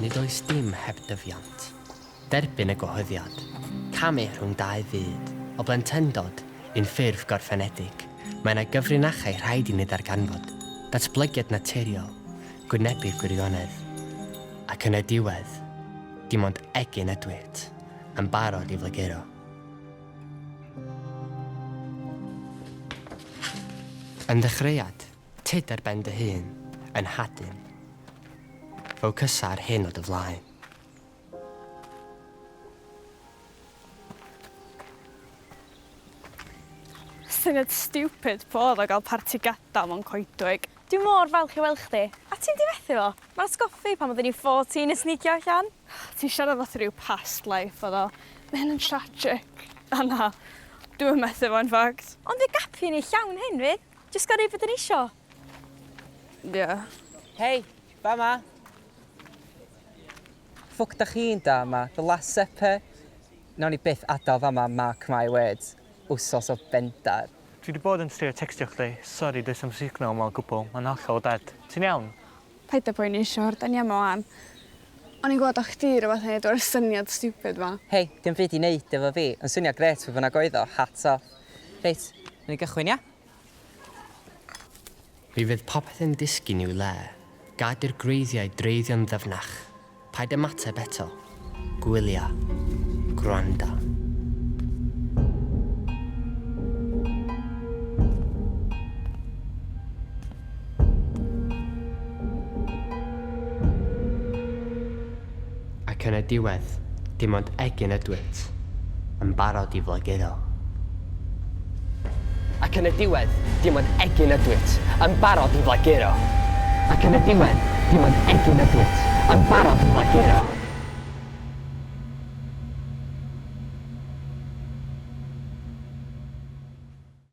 Nid oes dim heb dyfiant. Derbyn y gwahoddiad. Camu rhwng dau fyd, o blentyndod i'n ffurf gorffenedig. Mae yna gyfrinachau rhaid i ni ddarganfod, datblygiad naturiol, gwynebu'r gwirionedd. Ac yn y diwedd, dim ond egin ydwyt, yn barod i flaguro. Yn ddechreuad, tyd ar ben dy hun, yn hadyn. Ffocysa ar hyn o dy flaen. Syniad stupid po oedd o gael parti gadael mewn coedwig. Dwi mor falch i weld chdi. A ti'm 'di methu fo? Ma'n atgoffa fi pan oedden ni'n 14 yn sneacio allan. Ti'n siarad fatha rhyw past life oedd o. Mae hyn yn tragic. A na, dwi'm yn methu fo in fact. Ond fydd gap year ni llawn hyn fydd? Jyst gael neud be' 'dyn ni isio. Ie. Hei, fama! Ffwc da chi'n da 'ma, the last supper? Nawn ni byth adael fama, mark my words. Wsos o bendar. Dwi 'di bod yn trio tecstio chdi, sori does 'am signal 'ma o gwbwl, ma'n hollol dead. Ti'n iawn? Paid â poeni Siôr, 'da ni yma 'wan. O'n i'n gwybod o chdi rywbeth i neud efo'r syniad stupid 'ma. Hei, dio'm byd i neud efo fi, ond swnio grêt pwy bynnag oedd o, hats off. Reit, nawn ni gychwyn ia? Mi fydd popeth yn disgyn i'w le. Gad i'r gwreiddiau dreiddio'n ddyfnach. Paid ymateb eto. Gwylia. Gwranda. Ac yn y diwedd, dim ond egin ydwyt, yn barod i flaguro. Ac yn y diwedd, dim ond egin ydwyt, yn barod i flaguro. Ac yn y diwedd, dim ond egin ydwyt,